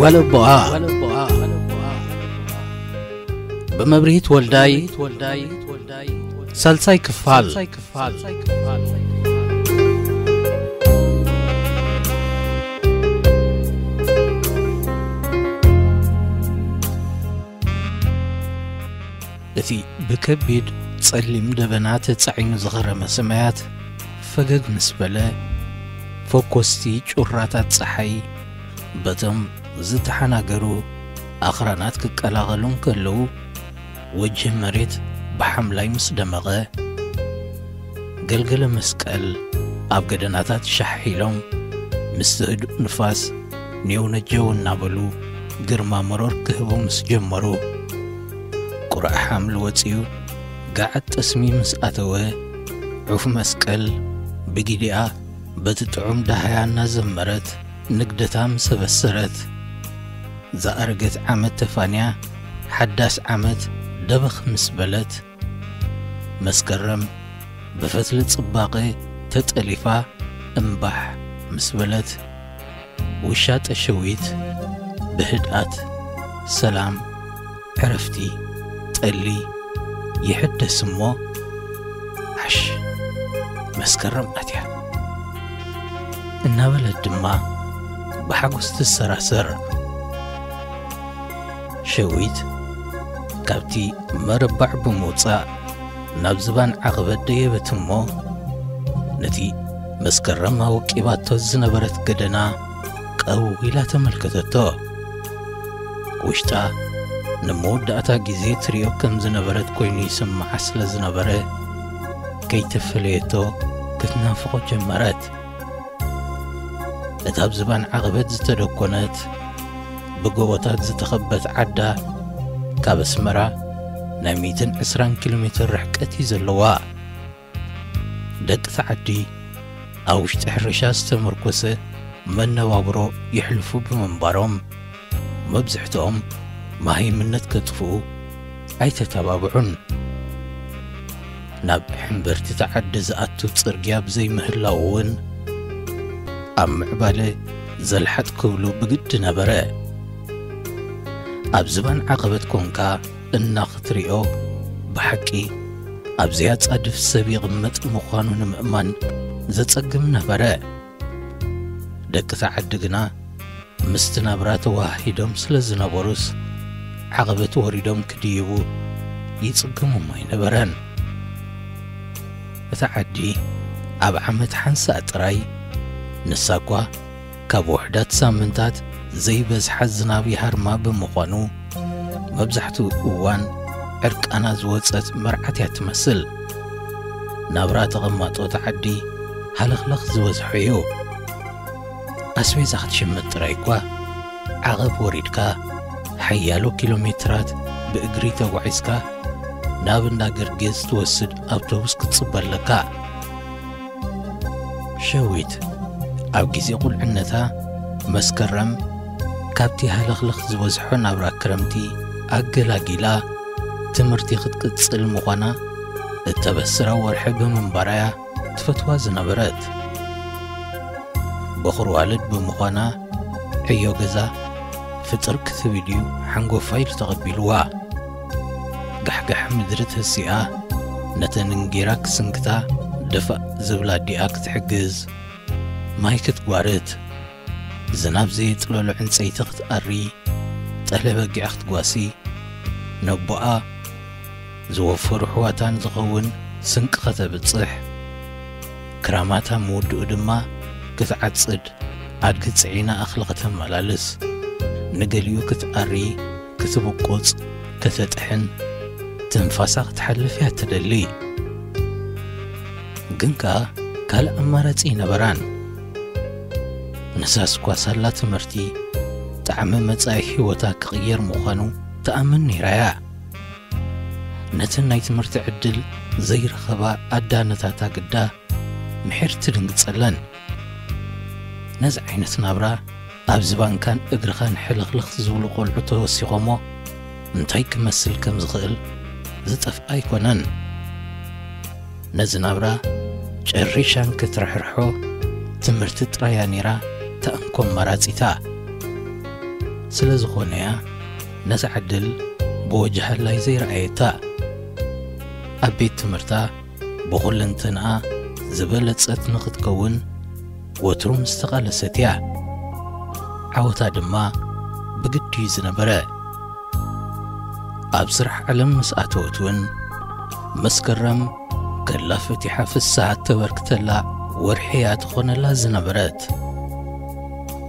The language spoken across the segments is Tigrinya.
ጓል ኣቦኣ ብመብርሂት ወልዳይ፣ ሳልሳይ ክፋል። እቲ ብከቢድ ጸሊም ደበና ተጻዒኑ ዝኸረመ ሰማያት ፈገግ ምስ በለ፣ ፈኮስቲ ጩራታት ጸሓይ በቶም ዝተሓናገሩ ኣኽራናት ክቀላቐሉ እንከለዉ፣ ወጅህ መሬት ብሓምላይ ምስ ደመቐ፣ ገልገለ መስቀል ኣብ ገደናታት ሻሕ ኢሎም፣ ምስቲ ህዱእ ንፋስ ኔው ነጀው እናበሉ ግርማ መሮር ክህቡ ምስ ጀመሩ፣ ቁሩዕ ሓምሊ ወጺኡ ጋዓት ጠስሚ ምስ ኣተወ፣ ዑፍ መስቀል ብጊዲኣ በቲ ጥዑም ዳህያ እናዘመረት ንግደታ ምስ ኣበሰረት፣ ዝኣረገት ዓመት ተፋንያ ሓዳስ ዓመት ደበኽ ምስ በለት፣ መስከረም ብፈትሊ ጽባቐ ተጠሊፋ እምባሕ ምስ በለት፣ ውሻጠ ሸዊት ብህድኣት ሰላም፣ ዕረፍቲ፣ ጠሊ ይሕደስ እሞ፣ ዓሽ መስከረም ኣትያ እናበለት ድማ ብሓጎስ ትሰራሰር። ሸዊት ካብቲ መረባዕ ብምውጻእ ናብ ዝባን ዓቐበት ደየበት እሞ፣ ነቲ መስከረም ኣወቂባቶ ዝነበረት ገደና ቀው ኢላ ተመልከተቶ። ውሽጣ ንመወዳእታ ግዜ ትሪኦ ከም ዝነበረት ኮይኑ ይስምዓ ስለ ዝነበረ፣ ከይተፈለየቶ ክትናፍቖ ጀመረት። እታ ኣብ ዝባን ዓቐበት ዝተደኮነት፣ ብጎቦታት ዝተኸበት ዓዳ፣ ካብ ኣስመራ ናይ ሚእትን ዕስራን ኪሎ ሜትር ርሕቀት እዩ ዘለዋ። ደቂ እቲ ዓዲ ኣብ ውሽጢ ሕርሻ ዝተመርኮሰ መነባብሮ የሕልፉ ብምንባሮም፣ መብዝሕትኦም መሃይምነት ከጥፍኡ ኣይተተባብዑን። ናብ ሕምብርቲ እቲ ዓዲ ዝኣቱ ጽርግያ ብዘይምህላዉ እውን፣ ኣብ ምዕባለ ዘልሓጥ ክብሉ ብግዲ ነበረ። ኣብ ዝባን ዓቐበት ኮንካ እና ክትሪኦ፣ ብሓቂ ኣብዚኣ ጻድፍ ሰብ ይቕመጥ ምዃኑ ንምእማን ዘጸግም ነበረ። ደቂ እቲ ዓዲ ግና ምስቲ ናብራ ተወሃሂዶም ስለ ዝነበሩስ፣ ዓቐበት ወሪዶም ክድይቡ ይጽግሞም ኣይነበረን። እታ ዓዲ ኣብ ዓመት ሓንሳእ ጥራይ፣ ንሳ እኳ ካብ ውሑዳት ሳምንታት ዘይበዝሓ ዝናብ ይሃርማ ብምዃኑ፣ መብዛሕትኡ እዋን ዕርቃና ዝወጸት መርዓት እያ ትመስል። ናብራ ተቐማጦ እታ ዓዲ ሃለኽለኽ ዝበዝሖ እዩ። ኣስቤዛ ክትሽምት ጥራይ እኳ፣ ዓቐብ ወሪድካ፣ ሓያሎ ኪሎ ሜትራት ብእግሪ ተጓዒዝካ፣ ናብ እንዳ ገርጌስ ትወስድ ኣውቶቡስ ክትጽበ ኣለካ። ሸዊት ኣብ ግዜ ቁልዕነታ፣ መስከረም ካብቲ ሃለኽለኽ ዝበዝሖ ናብራ ክረምቲ ኣገላጊላ ትምህርቲ ክትቅጽል ምዃና እተበስራ ወርሒ ብምንባራ እያ ትፈትዋ ዝነበረት። በኹሪ ዋልድ ብምዃና፣ ዕዮ ገዛ ፍጥር ክትብል እዩ ሓንጎፋ ኢሉ ተቐቢልዋ። ጋሕጋሕ ምድሪ ተሲኣ፣ ነተን እንጌራ ክስንክታ ደፋእ ዝብላ ኣዲኣ ክትሕግዝ፣ ማይ ክትጓርት፣ ዝናብ ዘየጥለሎ ዕንጸይቲ ክትኣሪ፣ ጠለ በጊዕ ክትጓሲ፣ ነቦኣ ዝወፈሩ ኣሕዋታን ዝኸውን ስንቂ ከተብጽሕ፣ ክራማት ኣብ ምውድኡ ድማ ክትዓጽድ፣ ኣድጊ ጽዒና እኽሊ ከተመላልስ፣ ንገሊኡ ክትኣሪ፣ ክትብቁጽ፣ ከተጥሕን ትንፋሳ ክትሓልፍ እያ ትደሊ። ግን ከኣ ካልእ ኣማራጺ ኣይነበራን። ንሳስ እኳ ሳላ ትምህርቲ ጣዕሚ መጻኢ ህይወታ ክቕየር ምዃኑ ትኣምን ነይራ እያ። ነተን ናይ ትምህርቲ ዕድል ዘይረኸባ ኣዳነታታ ግዳ ምሒር ትድንግጸለን። ነዚ ዓይነት ናብራ ኣብ ዝባንካን እግርኻን ሕልኽልኽ ዝብሉ ቆልዑ ተወሲኾሞ እንታይ ክመስል ከም ዝኽእል ዝጠፍኣ ኣይኮነን። ነዚ ናብራ ጨሪሻን ክትርሕርሖ ትምህርቲ ጥራያ ነይራ ተኣንኮ ኣማራጺታ። ስለ ዝኾነ እያ ነቲ ዕድል ብወጅሃ ላይ ዘይረኣየታ። ኣብ ቤት ትምህርታ ብኹለንተንኣ ዝበለጸት ንኽትከውን ወትሩ ምስ ተቓለሰት እያ። ዓወታ ድማ ብግዲ እዩ ዝነበረ። ኣብ ስራሕ ዓለም ምስ ኣተወት እውን መስከረም ከላ ፈቲሓ ፍስሃ እተበርክተላ ወርሒ እያ ትኾነላ ዝነበረት።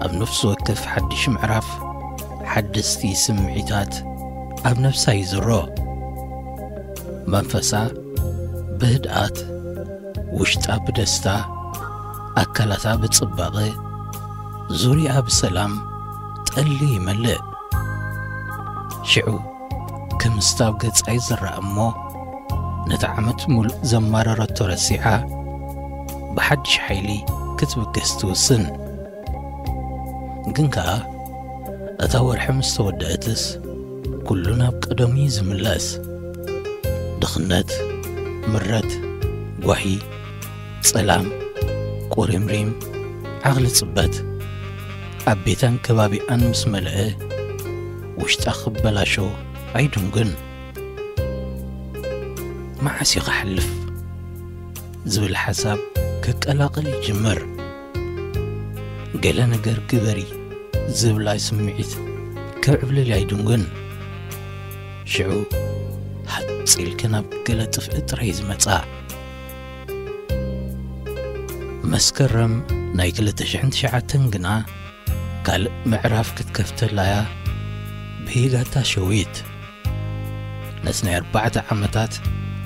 ኣብ ነፍሲ ወከፍ ሓድሽ ምዕራፍ ሓደስቲ ስምዒታት ኣብ ነፍሳ ይዝሮ። መንፈሳ ብህድኣት፣ ውሽጣ ብደስታ፣ ኣካላታ ብጽባቐ፣ ዙርያኣ ብሰላም ጠሊ ይመልእ። ሽዑ ክምስታው ገጻ ይዝራእ እሞ፣ ነቲ ዓመት ሙሉእ ዘማረረቶ ረሲዓ፣ ብሓድሽ ሓይሊ ክትብገስ ትውስን። ግን ከኣ፣ እታ ወርሒ ምስ ተወደአትስ፣ ኩሉ ናብ ቀደሙ እዩ ዝምለስ። ድኽነት፣ ምረት፣ ጓሂ፣ ጸላም፣ ቁሪምሪም፣ ዓቕሊ ጽበት፣ ኣብ ቤታን ከባቢኣን ምስ መልአ፣ ውሽጣ ክበላሾ ኣይድንጉን። መዓስ እዩ ክሓልፍ ዝብል ሓሳብ ክቀላቐል ይጅምር። ገለ ነገር ግበሪ ዝብላ ስምዒት ከዕብልል ኣይድንጉን። ሽዑ ሃጽ ኢልኪ ናብ ገለ ጥፍኢ ጥራይ ዝመጻ። መስከረም ናይ ክልተ ሽሕን ትሽዓተን ግና ካልእ ምዕራፍ ክትከፍተላ እያ ብሂጋታ ሸዊት። ነቲ ናይ ኣርባዕተ ዓመታት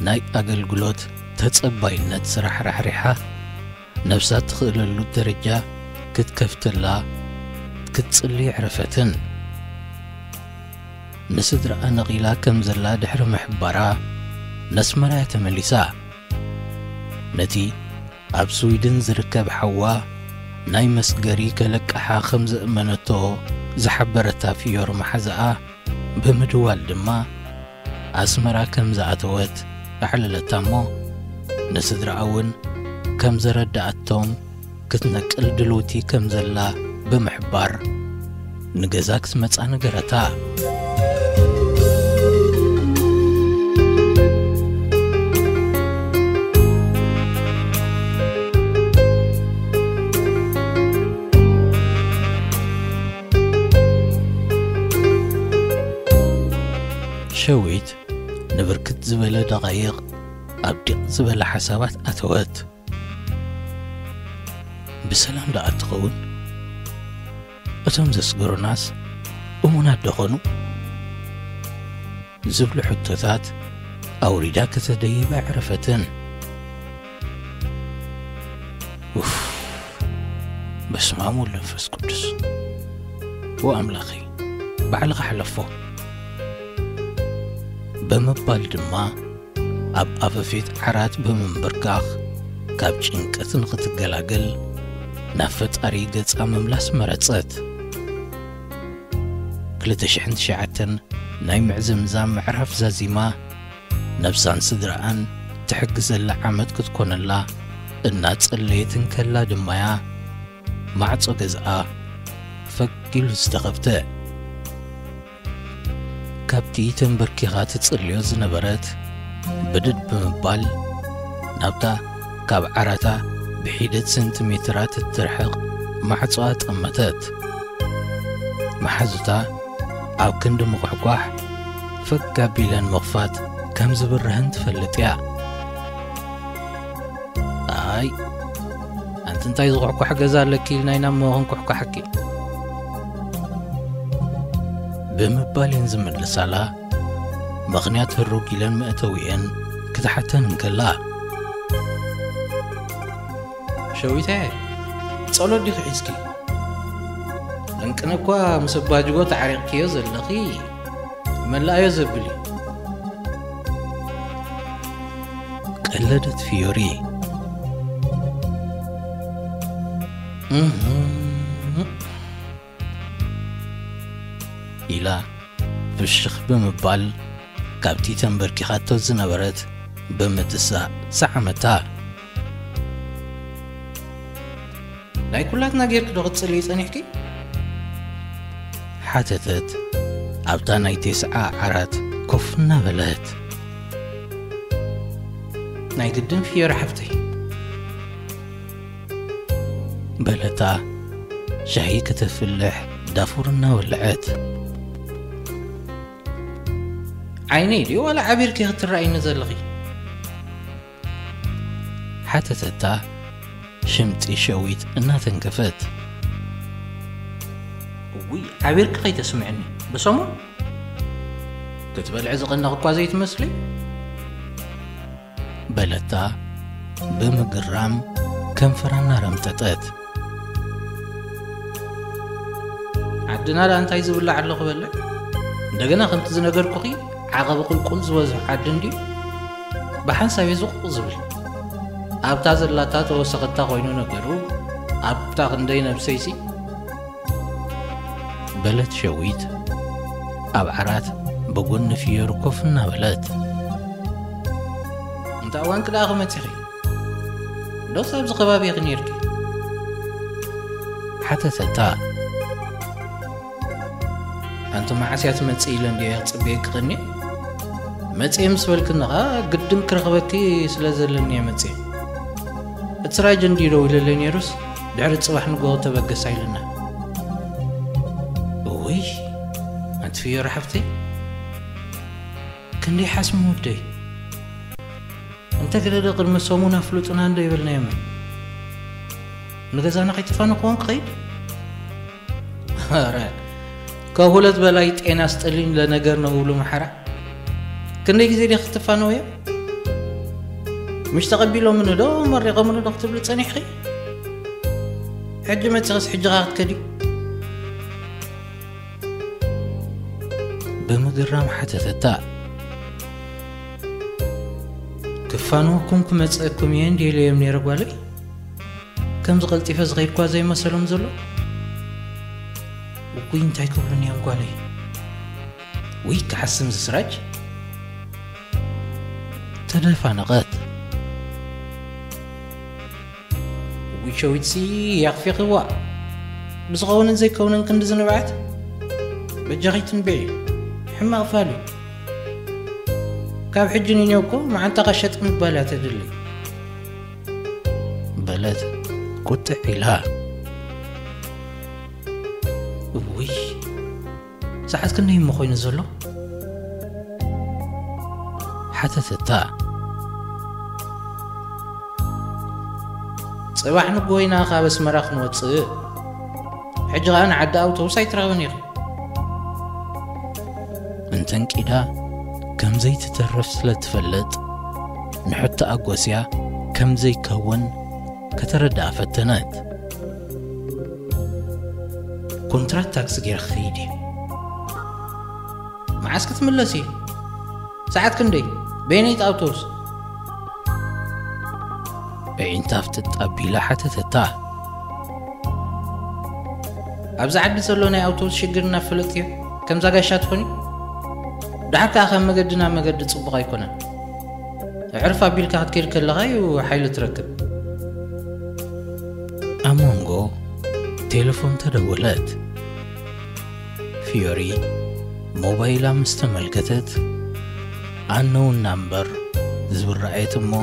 ናይ ኣገልግሎት ተጸባይነት ስራሕ ራሕሪሓ፣ ነብሳ ትኽእለሉ ደረጃ ክትከፍተላ ክትጽሊ ዕረፈትን። ንስድራኣ ነቒላ ከም ዘላ ድሕሪ ምሕባራ፣ ነስመራ እያ ተመሊሳ። ነቲ ኣብ ስዊድን ዝርከብ ሓዋ ናይ መስገሪ ከለቅሓ ከም ዘእመነቶ ዝሓበረታ ፍዮሪ መሓዛኣ ብምድዋል ድማ፣ ኣስመራ ከም ዝኣተወት ኣዕለለታ እሞ፣ ንስድራኣ እውን ከም ዘረድኣቶም ክትነቅል ድልውቲ ከም ዘላ ብምሕባር፣ ንገዛ ክትመጻ ነገረታ። ሸዊት ንብርክት ዝበለ ደቓይቕ ኣብ ዲቕ ዝበለ ሓሳባት ኣተወት። ብሰላም ደኣ ትኸውን? እቶም ዘስገሩናስ እሙናት ደኾኑ? ዝብሉ ሕቶታት ኣውሪዳ ከተደይብ ኣዕረፈትን። ኡፍ፣ በስመ ኣብ ወወልድ ወመንፈስ ቅዱስ፣ ኦ ኣምላኸይ፣ ባዕልኻ ሕለፎ ብምባል ድማ ኣብ ኣፈፌት ዓራት ብምንብርካኽ ካብ ጭንቀት ንኽትገላገል ናብ ፈጣሪ ገጻ ምምላስ መረጸት። ክልተ ሽሕን ትሽዓተን ናይ ምዕዝምዛም ምዕራፍ ዛዚማ፣ ነብሳን ስድራኣን ትሕግዘላ ዓመት ክትኮነላ እናጸለየት እንከላ ድማያ ማዕጾ ገዝኣ ፈግ ኢሉ ዝተኸፍተ። ካብቲ ተንበርኪኻ ትጽልዮ ዝነበረት ብድድ ብምባል፣ ናብታ ካብ ዓራታ ብሒደት ሰንቲሜትራት እትርሕቕ ማዕጾኣ ጠመተት። መሓዙታ ኣብ ክንዲ ምኹሕኳሕ ፈግ ኣቢለን ምኽፋት ከም ዝብርህን ትፈልጥ እያ። ኣይ፣ ኣንቲ እንታይ ዝኹሕኳሕ ገዛ ኣለኪ ኢልናይ ናብ መኹን ኩሕኳሓኪ? ብምባል እየን ዝምልሳላ፣ ምኽንያት ህሩግ ኢለን መእተዊአን ክትሓተን እንከላ። ሸዊተ፣ ጸሎት ዲኺ ሒዝኪ? ለንቅነ እኳ ምስ ኣባጅጎ ተዓሪቕክዮ ዘለኺ መላእዮ ዘብል እዩ። ቀለደት ፊዮሪ። እህም። ኢላ ፍሽኽ ብምባል ካብቲ ተንበርኪኻቶ ዝነበረት ብምትሳእ ሰዓመታ። ናይ ኩላትና ጌርኪ ዶ ክትጽልዪ ጸኒሕኪ? ሓተተት ኣብታ ናይ ቴስዓ ዓራት ኮፍ እናበለት። ናይ ግድን ፍዮሪ ሓፍተይ፣ በለታ ሻሂ ከተፍልሕ ዳፉር እናወልዐት። ዓይነይ ድዩ ዋላ ዓቢርኪ ክትረኣይኒ ዘለኺ? ሓተተታ ሽምጢ ሸዊት እናተንከፈት። እውይ፣ ዓቢርኪ ከይተስምዕኒ፣ ብሰሙን ክትበልዒ ዝቐነኺ እኳ ዘይትመስሊ። በለታ ብምግራም ከንፈራ እናረምጠጠት። ዓድና ደኣ እንታይ ዝብላዕ ኣሎ ክበልዕ? እንደገና ከምቲ ዝነገርኩኺ ዓቐብ ቁልቁል ዝበዝሖ ዓዲ እንድዩ። ብሓንሳብ እየ ዝቑቕ ዝብል። ኣብታ ዘላታ ተወሰኸታ ኮይኑ ነገሩ፣ ኣብታ ክንደይ ነብሰይሲ። በለት ሸዊት ኣብ ዓራት ብጎኒ ፍዮሪ ኮፍ እናበለት። እንተ እዋንኪ ደኣ ክመጺኺ? ዶስ ኣብዚ ከባቢ ኢኺ ኔርኪ? ሓተተታ። ኣንቲ መዓስ እያ ትመጽእ ኢለ እንድየ ክጽበየኪ ቀንየ። መጽየ ምስ በልክኒ ኸኣ ግድን ክረኽበኪ ስለ ዘለኒ እየ መጽየ። እቲ ስራጅ እንድዩ ደው ኢለለይ ኔሩስ ድሕሪ ጽባሕ ንግሆ ተበገሳ ኢልና። እውይ፣ ኣንቲ ፍዮሪ ሓፍተይ፣ ክንደይ ሓስሚ ወደይ። እንተ ገለ ዶ ቅድሚ ሰሙን ኣፍልጡና እንዶ ይበልናዮም። ንገዛና ከይተፋነኹዎም ክኸይድ? ኧረ፣ ካብ ሁለት በላይ ጤና ስጥልኝ ለነገር ነው ብሉ መሓራ። ክንደይ ግዜ ዲኺ ክትፋነውዮ? ምሽ ተቐቢሎምኒ ዶ መሪቖምኒ ዶ ክትብሊ ጸኒሕኺ? ሕጂ መጺኽስ ሕጂ ኸኣ ክትከዲ? ብምግራም ሓተተታ። ክፋንወኩም ክመጽአኩም እየ እንድየ ኢለዮም ነይረ ጓለይ። ከምዚ ቀልጢፈ ዝኸይድ እኳ ዘይመሰሎም ዘሎ። ውይ እንታይ ክብሉኒ እዮም ጓለይ? ውይ ክሓስም ዝስራጅ። ተደፋነቐት። ውይ ሸዊትሲ ያኽፊኽዋ። ብዝኸውንን ዘይከውንን ክንዲ ዝንብዓት በጃኺ ትንብዒ። ሕማቕ ፋል እዩ። ካብ ሕጂ ንኔው እኮ መዓንጣ ሸጥ ምባል እያ ተድሊ። በለት ቁጥዕ ኢላ። እውይ፣ ሰዓት ክንደይ እሞ ኮይኑ ዘሎ? ሓተተታ። ጽባሕ ንግሆ ኢና ካብ ኣስመራ ክንወጽእ። ሕጂ ኸኣ ንዓዲ ኣውቶቡስ ኣይትረኽብን ኢኺ። እንተንቂዳ ከም ዘይትተርፍ ስለ ትፈልጥ፣ ንሕቶኣ ጎስያ ከም ዘይከውን ከተረድኣ ፈተነት። ኮንትራት ታክሲ ገይረ ክኸይድ እየ። መዓስ ክትምለሲ? ሰዓት ክንደይ? በየነይቲ ኣውቶቡስ? ኣዒንታ ፍጥጥ ኣቢላ ሓተተታ። ኣብዚ ዓዲ ዘሎ ናይ ኣውቶቡስ ሽግር እናፈለጥክዮ ከምዛ ጋሻ ትኾኒ? ደሓር ከኣ ካብ መገዲ ናብ መገዲ ጽቡቕ ኣይኮነን። ኣዕርፍ ኣቢልካ ክትከይድ ከለኻ እዩ ሓይሊ ትረክብ። ኣብ መንጎ ቴሌፎን ተደወለት። ፊዮሪ ሞባይላ ምስ ተመልከተት፣ ኣነውን ናምበር ዝብል ረኣየት እሞ፣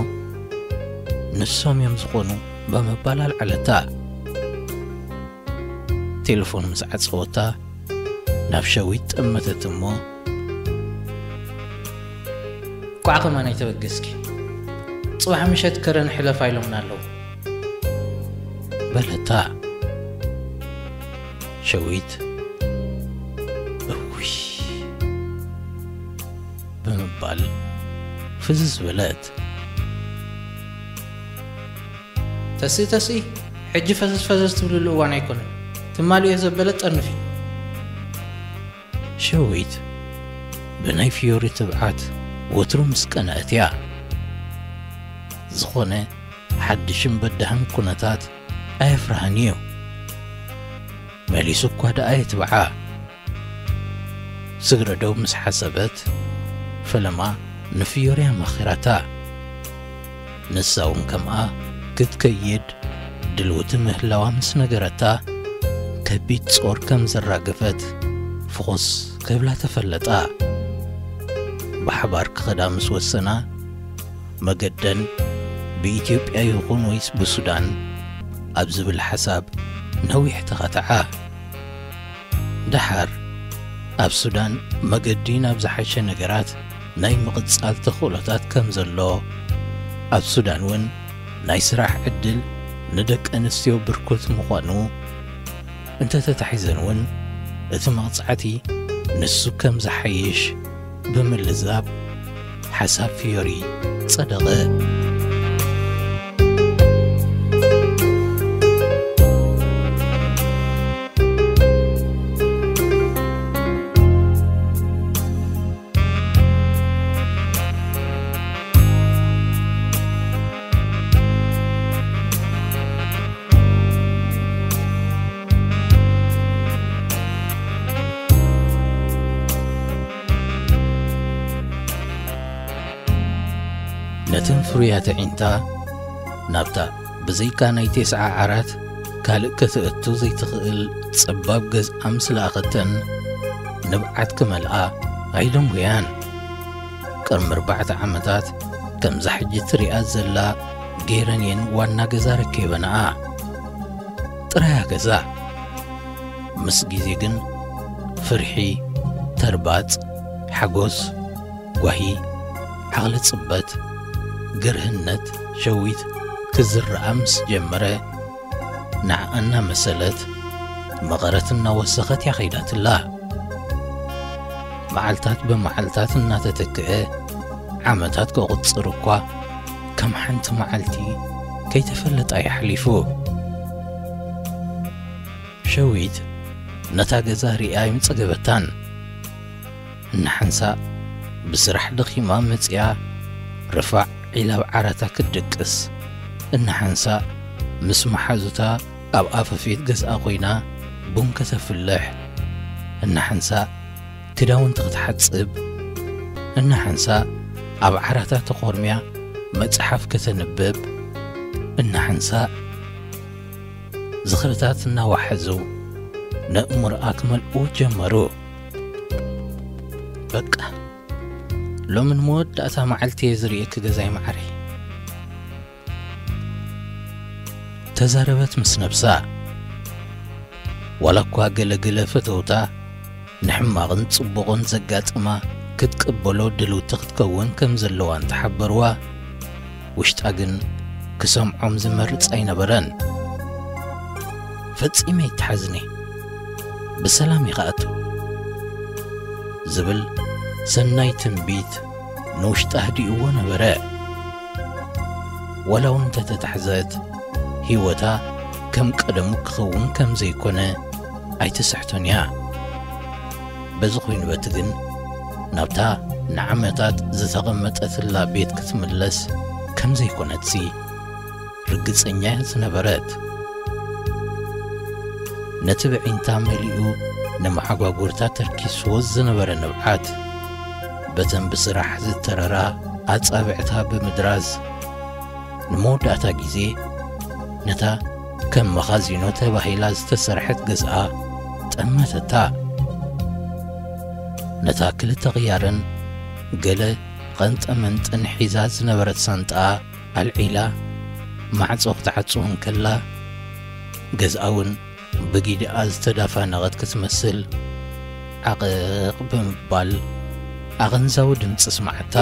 ንሶም እዮም ዝኾኑ ብምባል ኣልዓለታ። ቴሌፎን ምስ ዓጸወታ፣ ናብ ሸዊት ጠመተት እሞ፣ ኳዕ ከማን ኣይተበገስኪ። ጽባሕ ምሸት ከረን ሕለፋ ኢሎምና ኣለዉ። በለታ። ሸዊት እውይ ብምባል ፍዝዝ በለት። ተስኢ ተስኢ፣ ሕጂ ፈዘዝ ፈዘዝ ትብልሉ እዋን ኣይኮነን። ትማሊ እየ ዘበለ ጠርንፊ። ሸዊት ብናይ ፊዮሪ ትብዓት ወትሩ ምስ ቀንአት እያ። ዝኾነ ሓድሽን በዳህን ኩነታት ኣየፍርሃን እዩ። መሊሱ እኳ ደኣ የትብዓ። ስግረዶብ ምስ ሓሰበት፣ ፈለማ ንፊዮሪ ኣማኺራታ። ንሳ እውን ከምኣ ክትከይድ ድልውቲ ምህላዋ ምስ ነገረታ፣ ከቢድ ጾር ከም ዘራገፈት ፍኹስ ክብላ ተፈለጣ። ብሓባር ክኸዳ ምስ ወሰና፣ መገደን ብኢትዮጵያ ይኹን ወይስ ብሱዳን ኣብ ዝብል ሓሳብ ነዊሕ ተኻትዓ። ደሓር ኣብ ሱዳን መገዲ ናብ ዝሓሸ ነገራት ናይ ምቕጻል ተኽእሎታት ከም ዘሎ፣ ኣብ ሱዳን እውን ናይ ስራሕ ዕድል ንደቂ ኣንስትዮ ብርኩት ምዃኑ እንተተታሒዘን እውን፣ እቲ መቕጻዕቲ ንሱ ከም ዝሓይሽ ብምልዛብ ሓሳብ ፊዮሪ ጸደቐ። ነተን ፍሩያት ኣዒንታ ናብታ ብዘይካ ናይ ቴስዓ ዓራት ካልእ ከተእቱ ዘይትኽእል ጸባብ ገዝኣ ምስ ለኣኸተን፣ ንብዓት ክመልኣ ኣይደንጎያን። ቅድሚ ኣርባዕተ ዓመታት ከምዛ ሕጂ ትሪኣ ዘላ ገይረን እየን ዋና ገዛ ረኪበንኣ። ጥራያ ገዛ። ምስ ግዜ ግን ፍርሒ፣ ተርባጽ፣ ሓጎስ፣ ጓሂ፣ ዓቕሊ ጽበት፣ ግርህነት፣ ሸዊት ክዝርኣ ምስ ጀመረ፣ ንዓ እናመሰለት፣ መቐረት እናወሰኸት እያ ኸይዳትላ። መዓልታት ብመዓልታት እናተተክአ፣ ዓመታት ከቑጽር እኳ፣ ከም ሓንቲ መዓልቲ ከይተፈለጣ እዩ ሓሊፉ። ሸዊት ነታ ገዛ ሪኣ ኣይምጸገበታን። እናሓንሳእ ብስራሕ ደኺማ መጺኣ፣ ርፋዕ ኢላ ኣብ ዓራታ ክትድቅስ፣ እናሓንሳእ ምስ መሓዙታ ኣብ ኣፈፌት ገዝኣ ኮይና ቡን ከተፍልሕ፣ እናሓንሳእ ክዳውንቲ ክትሓጽብ፣ እናሓንሳእ ኣብ ዓራታ ተኾርምያ መጽሓፍ ከተንብብ፣ እናሓንሳእ ዝኽርታት እናዋሓዙ ነእምሮኣ ክመልኡ ጀመሩ። በቃ፣ ሎሚ ንመወዳእታ መዓልቲ እየ ዝርእየኪ ገዛይ መዓረይ፣ ተዛረበት ምስ ነብሳ። ዋላ እኳ ገለ ገለ ፈተውታ ንሕማቕን ጽቡቕን ዘጋጥማ ክትቅበሎ ድልውቲ ክትከውን ከም ዘለዋ እንተሓበርዋ፣ ውሽጣ ግን ክሰምዖም ዝመርጽ ኣይነበረን። "ፈጺመ ኣይትሓዝኒ፣ ብሰላም ኢኻ ኣቱ" ዝብል ሰናይ ትንቢት ንውሽጣ ኣህዲእዎ ነበረ። ዋላ እውን እንተተታሕዘት፣ ህይወታ ከም ቀደሙ ክኸውን ከም ዘይኮነ ኣይትስሕቶን እያ። በዚ ኮይኑ በቲ ግን፣ ናብታ ንዓመታት ዝተቐመጠትላ ቤት ክትምለስ ከም ዘይኮነትሲ ርግጸኛ እያ ዝነበረት። ነቲ ብዒንታ መሊኡ ንመሓጓጉርታ ተርኪስዎ ዝነበረ ንብዓት፣ በተን ብስራሕ ዝተረራ ኣጻብዕታ ብምድራዝ፣ ንመወዳእታ ግዜ ነታ ከም መኻዚኖ ተባሂላ ዝተሰርሐት ገዝኣ ጠመተታ። ነታ ክልተ ቅያርን ገለ ቐንጠመንጥን ሒዛ ዝነበረት ሳንጣኣ ኣልዒላ ማዕጾ ክትዓጹ እንከላ፣ ገዝኣ እውን ብጊድኣ ዝተዳፋነቐት ክትመስል፣ ዓቕቕ ብምባል ኣቐንዛዊ ድምጺ ስማዓታ።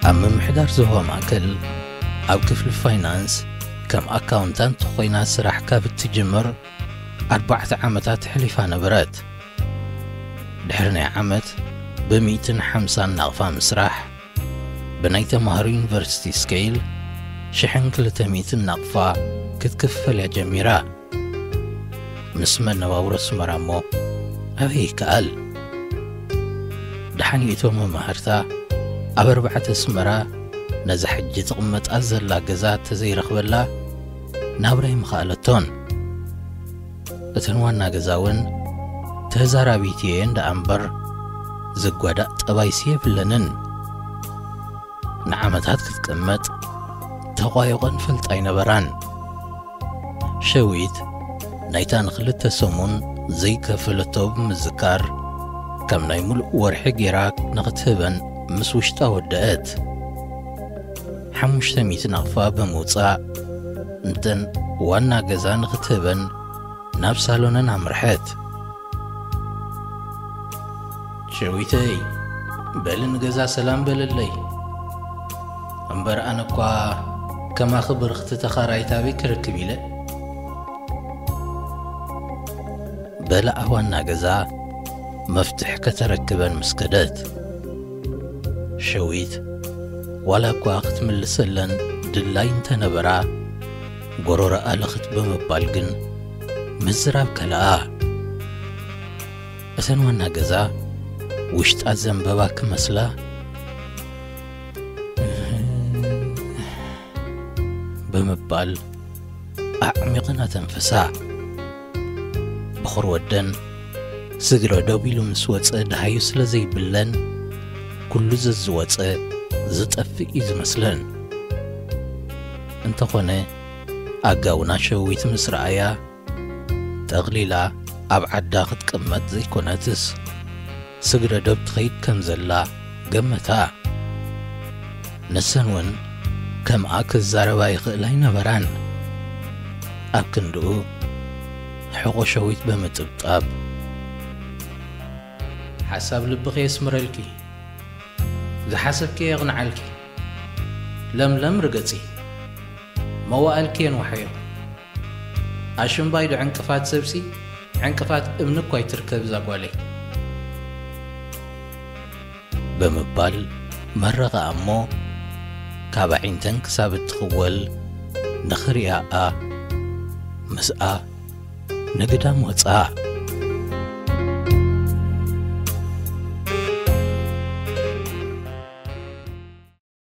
ኣብ ምምሕዳር ዞባ ማእከል ኣብ ክፍሊ ፋይናንስ ከም ኣካውንታንት ኮይና ስራሕ ካብ እትጅምር ኣርባዕተ ዓመታት ኣሕሊፋ ነበረት። ድሕሪ ናይ ዓመት ብሚእትን ሓምሳን ናቕፋ ምስራሕ፣ ብናይ ተማሃሮ ዩኒቨርሲቲ ስኬይል ሽሕን ክልተ ሚእትን ናቕፋ ክትክፈል እያ ጀሚራ። ምስ መነባብሮ ኣስመራ እሞ ኣበይ ይከኣል? ደሓን እቶም መማህርታ ኣብ ኣርባዕተ ኣስመራ ነዛ ሕጂ ትቕመጣ ዘላ ገዛ ተዘይረኽበላ ናብራ ኣይምኸኣለቶን። እተን ዋና ገዛ እውን ተዛራቢት እየን ደኣ እምበር ዝጓዳእ ጠባይሲ የብለንን። ንዓመታት ክትቅመጥ ተቋዮቐን ፈልጣ ኣይነበራን። ሸዊት ናይታ ንኽልተ ሰሙን ዘይከፈለቶ ብምዝካር፣ ከም ናይ ምሉእ ወርሒ ጌራ ንኽትህበን ምስ ውሽጣ ወደአት። ሓሙሽተ ሚእቲ ናቕፋ ብምውጻእ፣ እንተን ዋና ገዛ ንኽትህበን ናብ ሳሎነን ኣምርሐት። ሸዊተይ፣ በሊ ንገዛ ሰላም በለለይ። እምበር ኣነ እኳ ከማኺ ብርኽቲ ተኻራይት ኣበይ ክረክብ ኢለ? በላ ዋና ገዛ መፍትሕ ከተረክበን ምስ ከደት። ሸዊት ዋላ እኳ ክትምልሰለን ድላይ እንተነበራ፣ ጎሮሮኣ ልኽት ብምባል ግን ምዝራብ ከለኣ። እተን ዋና ገዛ ውሽጣ ዘንበባ ክመስላ ብምባል ኣዕሚቕን ኣተንፈሳ። ብኹር ወደን ስግረ ደው ኢሉ ምስ ወጸ ደሃዩ ስለ ዘይብለን፣ ኩሉ ዘዝወጸ ዝጠፍእ እዩ ዝመስለን። እንተኾነ፣ ኣጋውና ሸዊት ምስ ረኣያ፣ ጠቕሊላ ኣብ ዓዳ ክትቅመጥ ዘይኮነትስ፣ ስግረ ደብ ትኸይድ ከም ዘላ ገመታ። ንሰን እውን ከምኣ ክዛረባ ይኽእላ ኣይነበራን። ኣብ ክንድኡ ሕቖ ሸዊት ብምጥብጣብ፣ ሓሳብ ልብኺ የስምረልኪ፣ ዝሓሰብኪ የቕንዓልኪ፣ ለምለም ርገጺ፣ መዋእልኪ የንውሓዮ። ኣሽምባይ ዶ ዕንቅፋት ሰብሲ፣ ዕንቅፋት እምኒ እኳ ኣይትርከብ እዛ ጓለይ። ብምባል መረቐ እሞ፣ ካብ ኣዒንተን ክሳብ እትኽወል ንኽሪኣኣ ምስኣ ንግዳም ወጻ።